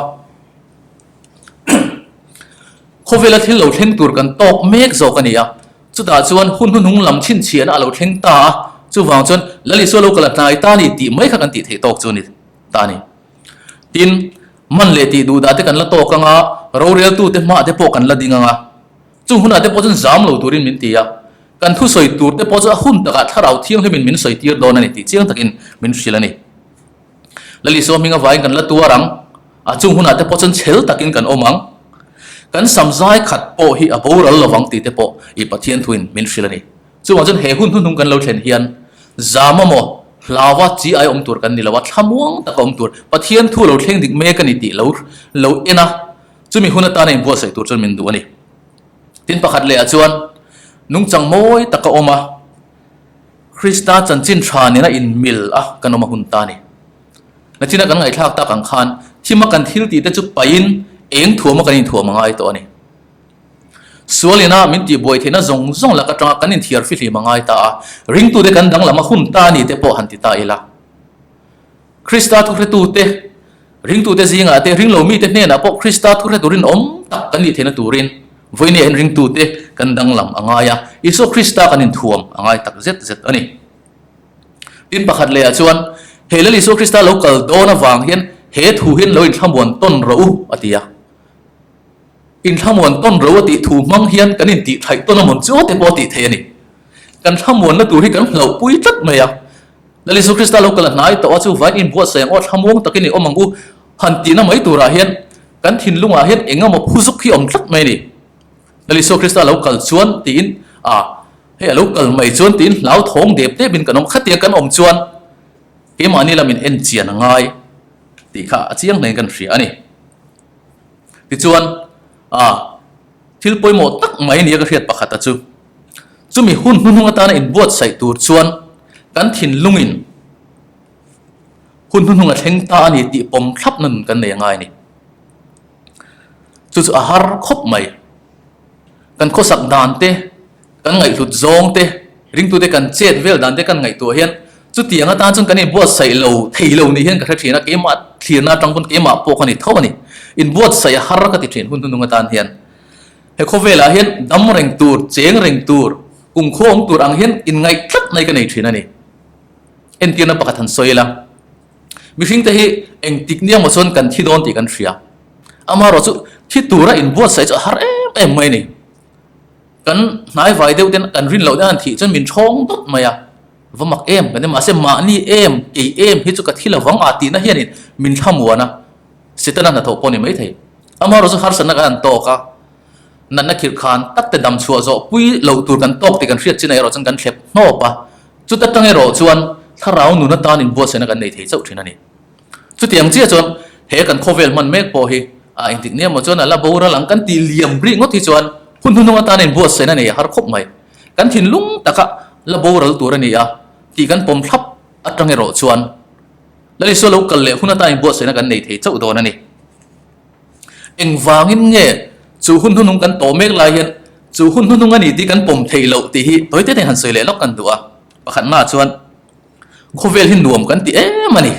Khawvela thil lo thleng tur kan tawk mek zawk a ni a, chutah chuan hun hnuhnung lam chhinchhiahna a lo thleng ta a, chuvang chuan Lal Isua lo kal a hnai ta a ni tih mai kha kan tih theih tawk chu a ni ta a ni. Tin, man leh tih duhdah te kan la tawk ang a, roreltute hmaah te pawh kan la ding ang a, chung hunah te pawh chuan zam lo turin min ti a, kan thusawi tur te pawh chu a hun takah Thlarau Thianghlimin min sawi tir dawn a ni tih chiang takin min hrilh a ni. Lal Isua hming avangin kan la tuar ang, a chung hunah te pawh chuan chhel takin kan awm ang. Kan sam zai khat pawh hi a boral lovang tih te pawh i Pathian thuin min hrilh a ni. Chuvang chuan he hun hnuhnung kan lo thlen hian zam amaw, hlaua chi ai awm tur kan ni lo a, thlamuang taka awm tur, Pathian thu lo thleng dik mek a ni tih lo lo en a, chumi hun atana inbuatsaih tur chuan min duh a ni. Tin pakhat lehah chuan nungchang mawi taka awm a, Krista chanchin tha nena inmil a kan awm a hun ta a ni. Nachina kan ngaihthlak tak ang khan thima kan thil tih te chu paihin eng thuam a kan inthuam a ngai tawh a ni. Sual ina min tihbuai theihna zawng zawng lak atanga kan inthiar fihlim a ngai ta a, ringtute kan danglam a hun ta a ni te pawh han ti ta ila. Krista thuhretute, ringtute zingah te, ringlo mite hnenah pawh Krista thuhretu rinawm tak kan nih theihna turin vawinia hian ringtute kan danglam a ngai a, Isua Krista kan inthuam a ngai tak zet zet a ni. Tin pakhat lehah chuan, He Lal Isua Krista lo kal dawn avang hian he thu hian lo inthlamuan tawn rawh u, a ti a. Inthlamuan tawn rawh u a tih thu hmang hian kan intihṭhaih tawn a mawn chu te pawh a tih theih a ni. Kan thlamuanna tur hi kan hlauhpui tlat mai a. Lal Isu Krista lo kal a hnai tawh a, chu vain inbuatsaih ang aw, thlamuang takin i awm ang u, han tihna mai turah hian kan thinlungah hian eng emaw phuzuk hi a awm tlat mai a ni. Lal Isu Krista lo kal chuan tiin, a, hei a lo kal mai chuan tiin hlauthawng dep depin kan awm, khatiang kan awm chuan keimahni lamin en chian a ngai tih kha a chiang hlein kan hria a ni. Tichuan, a, thil pawimawh tak mai nia ka hriat pakhat a chu, Chumi hun hnuhnung atana inbuatsaih tur chuan kan thinlungin hun hnuhnung a thleng ta a ni tih pawm thlap na nun kan nei a ngai a ni. Chu chu a har khawp mai. Kan khawsak dan te, kan ngaihhlut zawng te, ringtute kan chet vel dan te kan ngaihtuah hian chutiang atan chuan kan inbuatsaih lo thei lo nih hian ka hre thin a, keimah thlirna atang pawn keimah pawh ka ni tho a ni. Inbuatsaih a har ka ti thin hun hnuhnung atan hian. He khawvelah hian dam reng tur, cheng reng tur, kumkhua awm tur ang hian inngaih tlat mai ka nei thin a ni. Entirna pakhat han sawi ila, mihringte hi engtik nia maw chuan kan thi dawn tih kan hria. Amaherawh chu thi tura inbuatsaih chu a har em em mai a ni. Kan hnaivai deuh ten kan rin loh deuh an thih chuan min thawng dawt mai a, va mak em kan ti mahse mahni em, kei em hi chu ka thi lovang a tihna hianin min thlamuan a. Setana hnathawh pawh a ni maithei. Amaherawh chu harsatna kan han tawk a, natna khirh khan tak te dam chhuah zawh pui loh tur kan tawk tih kan hriat chin ah erawh chuan kan thlep hnawp a, chuta tang erawh chuan thlarau nun atan inbuatsaihna kan nei thei chauh thin a ni. Chutiang chiah chuan he kan khawvel hman mek pawh hi a engtik nia maw chuan a la boral ang kan tih liam rih ngawt hi chuan hun hnuhnung atan inbuatsaihna nei a har khawp mai. Kan thinlung taka la boral tur a ni a tih kan pawm thlap atang erawh chuan Lal Isua lo kal leh hun atan inbuatsaihna kan nei thei chauh dawn a ni. Engvangin nge chu hun hnuhnung kan tawh mek lai hian chu hun hnuhnung a ni tih kan pawm theih loh tih hi tawi te te han sawi leh lawk kan duh a. Pakhatnaah chuan khawvel hi nuam kan ti em a ni.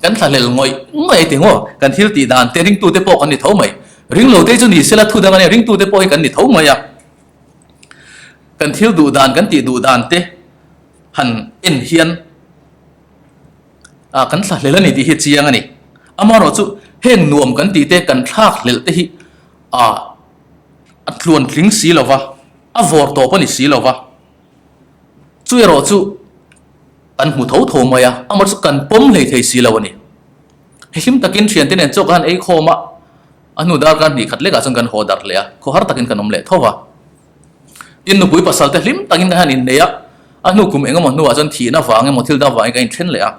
Kan thlahlel ngawih ngawih a ti ngaw. Kan thil tih dan te ringtute pawh kan ni tho mai. Ringlo te chu ni sela thu dang a nia ringtute pawh hi kan ni tho mai a. Kan thil duh dan kan tih duh dan te han en hian Ah, kan thlahlel a ni tih hi chiang a ni. Amaherawh chu heng nuam kan tih te, kan thlakhlelh te hi ah a tluan tling si lo va, a vawr tawp a ni si lo va. Chu erawh chu kan hmu tho tho mai a, amaherawh chu kan pawm hlei thei si lo a ni. Hlim takin thiante nen chaw ka han ei khawm a, a hnu darkar hnih khat lekah chuan kan haw darh leh a, khawhar takin kan awm leh tho va. Tin, nupui pasal te hlim takin kan han innei a, a hnu kum engemaw hnuah chuan thihna vang emaw thil dang vangin kan inthen leh a.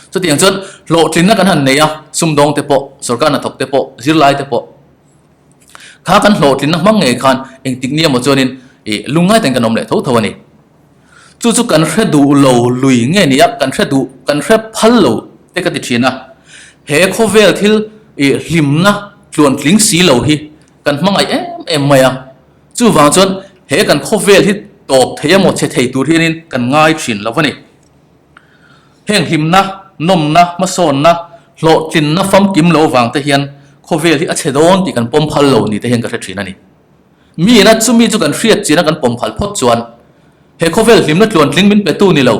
Chutiang chuan hlawhtlinna kan han nei a, sumdawng te pawh, sorkar hnathawk te pawh, zirlai te pawh. Kha kan hlawhtlinna hmang ngei khan engtik ni emaw chuanin ih lungngai ten kan awm leh tho tho a ni. Chu chu kan hre duh lo lui nge ni a, kan hre duh, kan hre phal lo te ka ti thin a. He khawvel thil ih hlimna tluantling si lo hi kan hmangaih em em mai a. Chuvang chuan he kan khawvel hi tawp thei emaw chhe thei tur hianin kan ngai thin lo a ni. Heng hlimna, nawmna, hmasawnna, hlawhtlinna famkim lo vang te hian khawvel hi a chhe dawn tih kan pawm phal lo ni te hian ka hre thin a ni. Miin a chumi chu kan hriat chin a kan pawm phal phawt chuan he khawvel hlimna tluantling min petu ni lo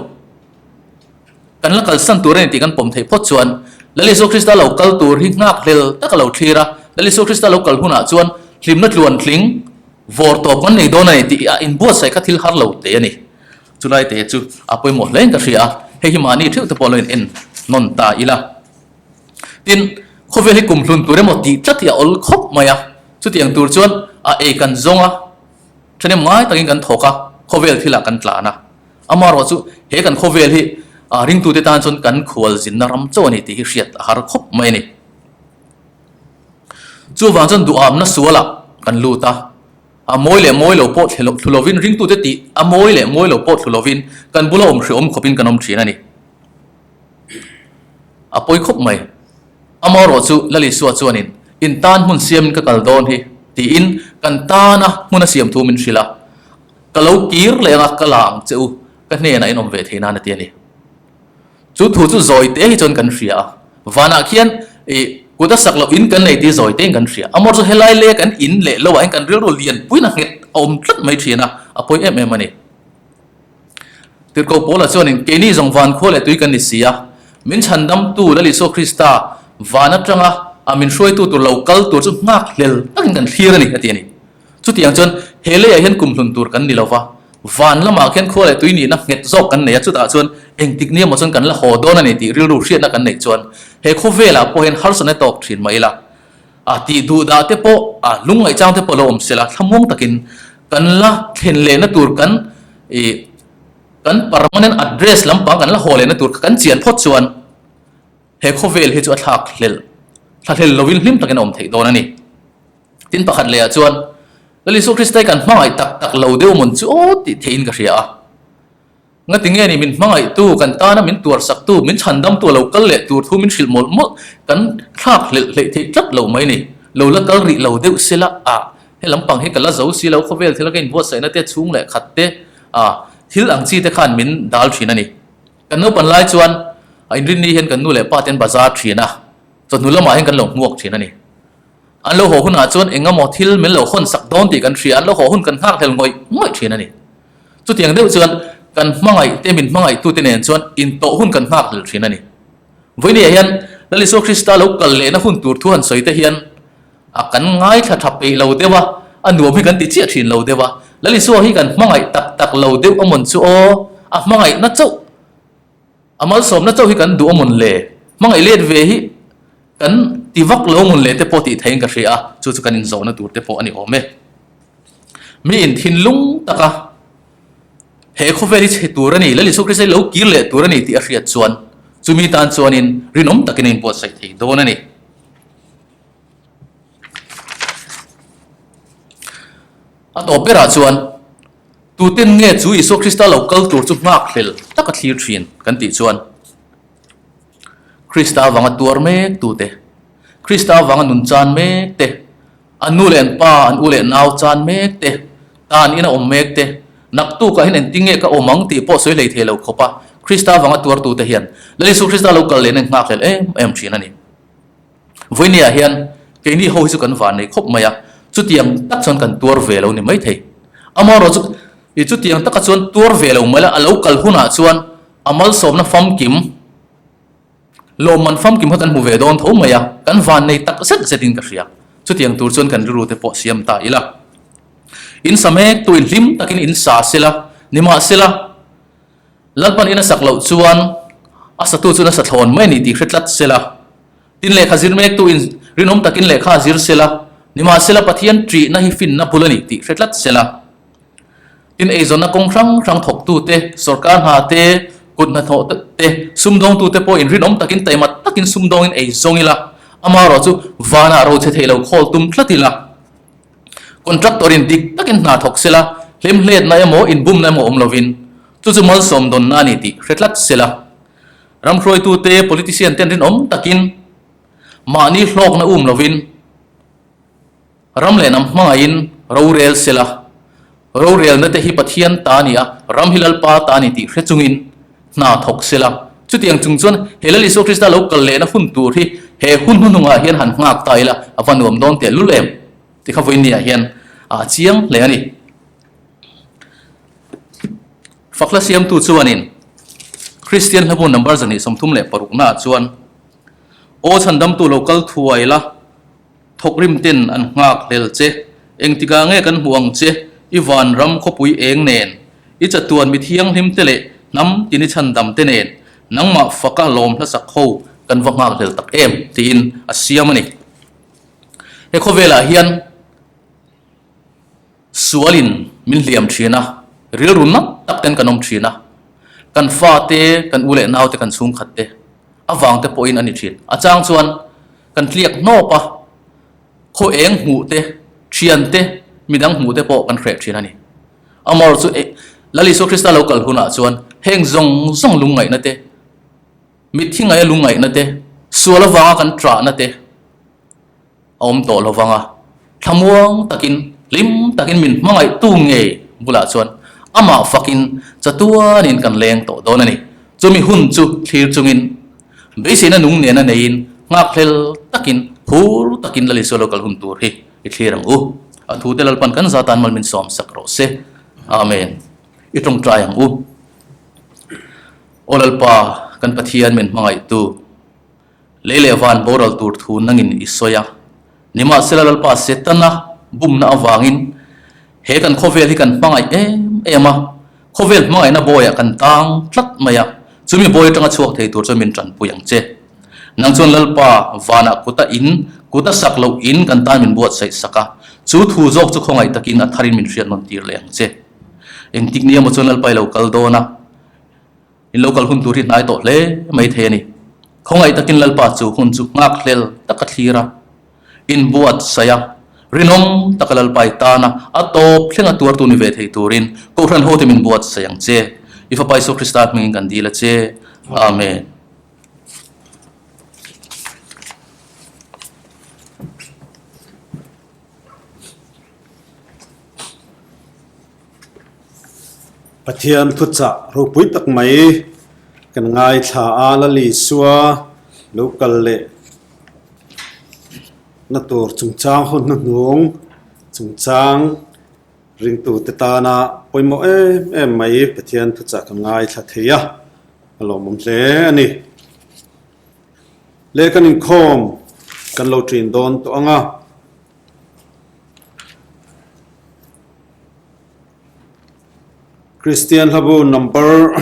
kan la kalsan tur a ni tih kan pawm theih phawt chuan Lal Isua Krista lo kal tur hi nghak hlel tak a lo thlir a, Lal Isua Krista lo kal hunah chuan hlimna tluantling vawr tawp kan nei dawn a ni tih a inbuatsaih kha thil har lo te a ni. Chulai te chu a pawimawh hle in ka hria a, hei hi mahni theuh te pawh lo in en nawn ta ila. Tin, khawvel hi kum hlun tur emaw tih tlat hi a awl khawp mai a, chutiang tur chuan a ei kan zawng a, thahnem ngai takin kan thawk a, khawvel thilah kan tlan a. Amaherawh chu he kan khawvel hi ringtute tan chuan kan khual zinna ram chauh a ni tih hi hriat a har khawp mai a ni. Chuvang chuan duhamna sualah kan lut a. A mawi leh mawi lo pawh thlu lovin ringtute tih a mawi leh mawi lo pawh thlu lovin kan bula awm hrehawm khawpin kan awm thin a ni. A pawi khawp mai. Amaherawh chu Lal Isua chuanin in tan hmun siamin ka kal dawn hi tiin kan tana hmun a siam thu min hrilh a. Ka lo kir leh anga ka la ang che u, ka hnenah in awm ve thei nan a ti a ni. Chu thu chu zawi te hi chuan kan hria a, vanah khian ih kut a sak loh in kan nei tih zawi tein kan hria. Amawr chu helai leh kan in leh lo ah hian kan rilru lian puiin a nghet a awm tlat mai thin a, a pawi em em a ni. Tirhkoh Paula chuanin keini zawng van khua leh tui kan ni si a, min chhandamtu Lal Isua Krista van atanga a min hruaitu tur lo kal tur chu nghak hlel takin kan thlir a ni a ti a ni. Chutiang chuan he leiah hian kumhlun tur kan ni lo va, van lamah khian khua leh tui nihna nghet zawk kan nei a, chutah chuan engtik ni emaw chuan kan la haw dawn a ni tih rilru hriatna kan neih chuan he khawvelah pawh hian harsatna tawk thin mai ila, a tih duh dah te pawh, a lungngaih chang te pawh lo awm sela, thlamuang takin kan la thlen lehna tur kan ih kan permanent address lampang kan la haw lehna tur kha kan chian phawt chuan he khawvel hi chu a thlak hlel thlahlel lovin hlim takin a awm theih dawn a ni. Tin pakhat lehah chuan, Lal Isua Krista hi kan hmangaih tak tak lo deuh mawn chu aw tih theihin ka hria a. Ngati nge ni min hmangaihtu, kan tana min tuarsaktu, min chhandamtu a lo kal leh tur thu min hrilh mawlh mawlh kan thlak hlelh hleih theih tlat lo mai ni. Lo la kal rih lo deuh sela a, he lampang hi ka la zo si lo, khawvel thila ka inbuatsaihna te, chhung leh khat te, a, thil ang chi te khan min dal thin a ni. Kan naupan lai chuan a inrinni hian kan nu leh pa te an bazar thin a, chawhnu lamah hian kan lo hmuak thin a ni. An lo haw hunah chuan eng emaw thil min lo hawn sak dawn tih kan hria, an lo haw hun kan nghakhlel ngawih ngawih thin a ni. Chutiang deuh chuan kan hmangaih te min hmangaihtute nen chuan intawh hun kan nghakhlel thin a ni. Vawinia hian Lal Isua Krista lo kal lehna hun tur thu han sawi te hian a kan ngaithla tha peih lo deuh a, a nuam hi kan ti chiah thin lo deuh a. Lal Isua hi kan hmangaih tak tak lo deuh a mawn chu aw, a hmangaihna chauh A malsawmna chauh hi kan duh a mawn le? Hmangaih let ve hi kan ti vak lo mawn le te pawh tih theihin ka hria a, chu chu kan inzawhna tur te pawh a ni awm e. Mi in thinlung taka he khawvel hi chhe tur a ni, Lal Isua Krista hi lo kir leh tur a ni tih a hriat chuan chumi tan chuanin rinawm takin a inbuatsaih thei dawn a ni. A tawp berah chuan Tuten nge chu Isua Krista lo kal tur chu nghakhlel taka thlir thin kan tih chuan Krista avanga tuar mek tute, Krista avanga nun chan mek te, an nu leh an pa, an u leh nau chan mek te, tan ina awm mek te, naktukah hian engtin nge ka awm ang tih pawh sawi hlei thei lo khawpa Krista avanga tuar tute hian Lal Isua Krista lo kal lehna in nghakhlel em em thin a ni. Vawinia hian keini ho hi chu kan van nei khawp mai a, chutiang tak chuan kan tuar ve lo ni maithei. Amaherawh chu i chutiang taka chuan tuar ve lo mai la, a lo kal hunah chuan a malsawmna famkim, lawmman famkim kha kan hmu ve dawn tho mai a, kan van nei tak zet zetin ka hria. Chutiang tur chuan kan rilru te pawh siam ta ila. In sa mek tu in hlim takin in sa sela, nimahsela Lalpan in a sak loh chuan a satu chuan a sa thlawn mai a ni tih hre tlat sela. Tin lehkha zir mektu in rinawm takin lehkha a zir sela, nimahsela Pathian ṭihna hi finna bul a ni tih hre tlat sela. Tin eizawnna kawng hrang hrang thawktute, sawrkar hna te, kut hnathawh te, sumdawngtute pawh in rinawm takin taima takin sumdawngin ei zawng ila, amaherawhchu vanah rochhe thei lo khawl tum tlat ila. Contractor in dik takin hna thawk sela, hlemhletna emaw inbumna emaw awm lovin chu chu malsawm dawnna a ni tih hre tlat sela. Ramhruaitute, politician ten rinawm takin mahni hlawkna um lovin ram leh hnam hmangaihin rorel sela. Rorelna te hi Pathian ta a ni a, ram hi Lalpa ta a ni tih hre chungin hna thawk sela. Chutiang chung chuan he Lal Isua Krista lo kal lehna hun tur hi he hun hnuhnungah hian han nghak ta ila a va nuam dawn tehlul em? Ti kha vawiinniah hian a chiang hle a ni. Fakhla siamtu chuanin Kristian hlabu number 236 naah chuan, Aw chhandamtu lo kal thuai la, thawkrim ten an nghak hlel che, engtikah nge kan hmuh ang che, i vanram khawpui eng nen, i chatuan mi thianghlim te leh hnam tini chhandam te nen, nangmah faka lawm hlasak ho kan va nghak hlel tak em, tiin a siam a ni. He khawvelah hian sualin min hliam thin a, rilru nat tak ten kan awm thin a, kan fate, kan u leh naute, kan chhungkhat te avang te pawhin a ni thin. A chang chuan kan tliak hnawp a, khaw eng hmuh te, thian te, midang hmuh te pawh kan hreh thin a ni. Amaherawhchu chu Lal Isua Krista lo kal hunah chuan heng zawng zawng lungngaihna te, mitthi ngaia lungngaihna te, sual avanga kan ṭahna te, a awm tawh lo vang a, thlamuang takin, hlim takin min hmangaihtu ngei bulah chuan amah fakin chatuanin kan leng tawh dawn a ni. Chumi hun chu thlir chungin, beiseina nung nena neiin nghakhlel takin, phur takin Lal Isua lo kal hun tur hi i thlir ang u. A thute Lalpan kan za tan mal min sawm sak rawh se. Amen. I tawngtai ang u. Aw Lalpa, kan Pathian min hmangaihtu. Lei leh van boral tur thu nangin i sawi a, nimahsela Lalpa Setana bumna avangin he kan khawvel hi kan hmangaih em em a, khawvel hmangaihna bawiah kan tang tlat mai a, chumi bawi atanga chhuak thei tur chuan min tanpui ang che. Nang chuan Lalpa vanah kuta in, kuta sak loh in kan tan min buatsaih sak a, chu thu zawk chu khawngaih takin a tharin min hriat nawn tir leh ang che. Engtik ni emaw chuan Lalpa i lo kal dawn a. In lo kal hun tur hi hnai tawh hle mai thei a ni. Khawngaih takin Lalpa chu hun chu nghakhlel taka thlir a, inbuatsaih a, rinawm taka Lalpa i tan a, a tawp thlenga tuartu ni ve thei turin Kohhran hote min buatsaih ang che. I Fapa Isua Krista hmingin kan dil a che. Amen. Pathian thuchah ropui tak mai kan ngaithla a, Lal Isua lo kal leh na tur chungchang hun hnuhnung chungchang ringtute tana pawimawh em em mai Pathian thuchah kan ngaithla thei a, a lawmawm hle a ni. Leh kan inkhawm kan lo ṭin dawn tawh ang a. Kristian hlabu number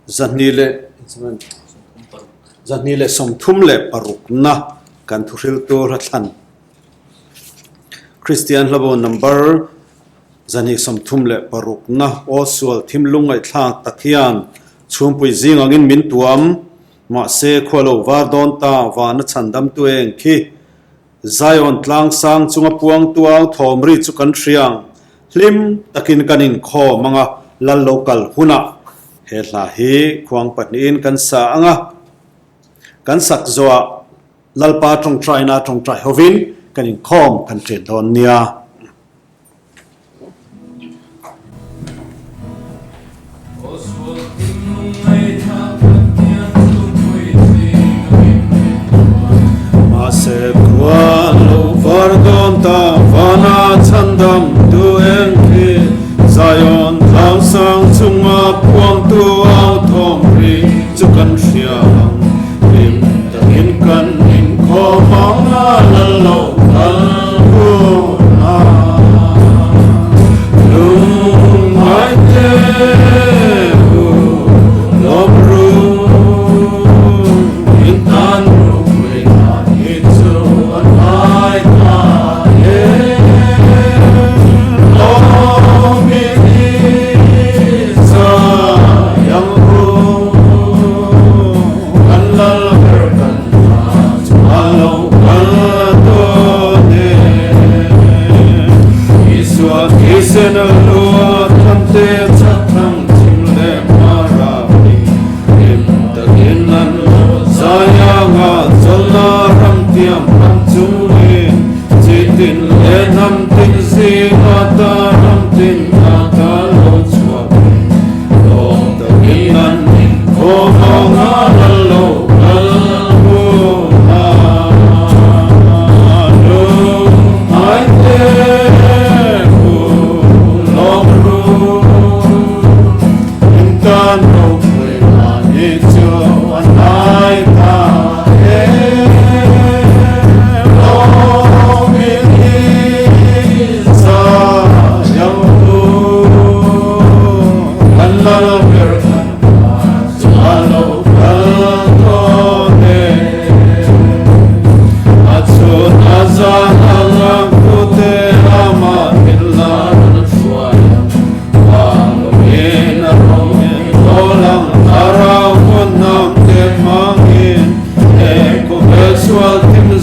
236na kan thuhriltu hla thlan Kristian hlabu number 236na aw sual thim lungngaihthlak tak hian chhungpui zing angin min tuam mahse khua lo var dawn ta vana chhandamtu eng khi Zion tlang sang chunga puang tuau thawm ri chu kan hriang hlim takin kan inkhawm ang a, lal lo kal hunah he hla hi khuang pahnihin kan sa ang a, kan sak zawhah Lalpa tawngtaina tawngtai hovin kan inkhawm kan ṭen dawn nia. Mahse khua lo var dawn ta vana chhandam tu eng khi Zion tlang sang chunga puangtu au thawm ri chu kan hria ang hlim takin kan inkhawm ang a lal lo kal hun a lungngai te u lawm ru in tan ropui na hi chu a hnai ta e lawm in i zai ang u kan lal ber kan hna chu a lo kal dawn.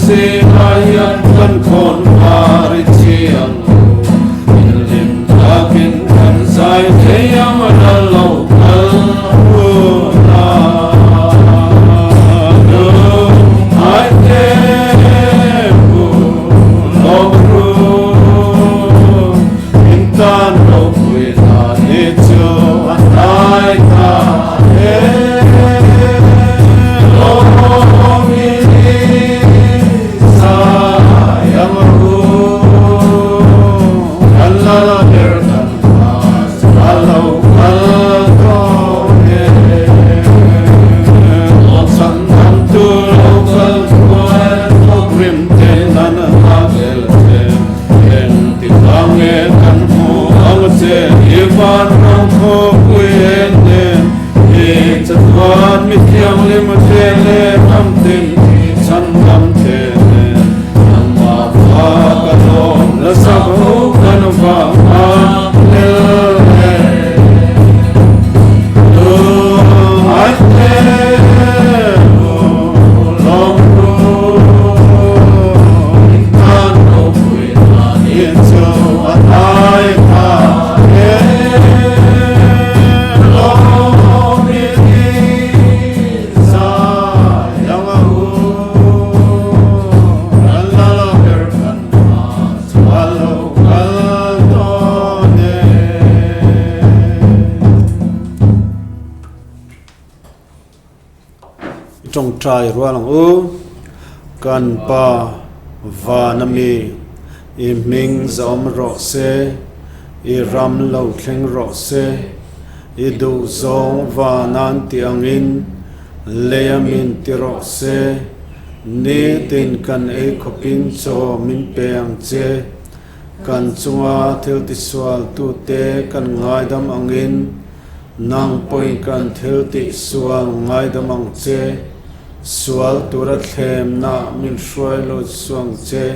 zingah hian kan khawn var i chiang lo. Inhlim takin kan zai thei ang lal lo kal hunah. Lungngai te u lawm ru, in tan ropui hna ni chu a hnai ta e. Lawm i zai ang u, kan lal ber kan hma a lo kal dawn e. Lawm chhan dam tu lo kal thuai thawk rim te nan a vel che. Engti vang nge kan hmu ang che i van ram khawpui en nen i chatuan mi thianghlim te leh ram tin i chhandam te nen nangmah va ka lawm nasa ho kan vang a lel e lungai te u lawm ru in tan ropui na ni chu a hnai ta e lawm in i zai ang a u kan lal ber kan hma chu a lo kal dawn e. I tawngtai rual ang u. Kan Pa van a mi, i hming zawm rawh se, i ram lo thleng rawh se, i duhzawng vanan ti angin lei a min ti rawh se, nitin kan ei khawpin chaw min pe ang che, kan chunga thil tisual tute kan ngaidam angin, Nang pawhin kan thil tih sual ngaidam ang che, sual tura thlemna min hruai lut suang che,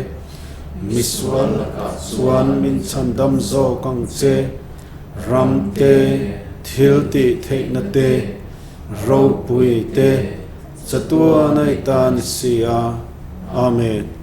misual lakah chuan min chhandam zawk ang che, ram te, thil tih theihna te, ropui te, chatuan a i ta ni si a. Amen.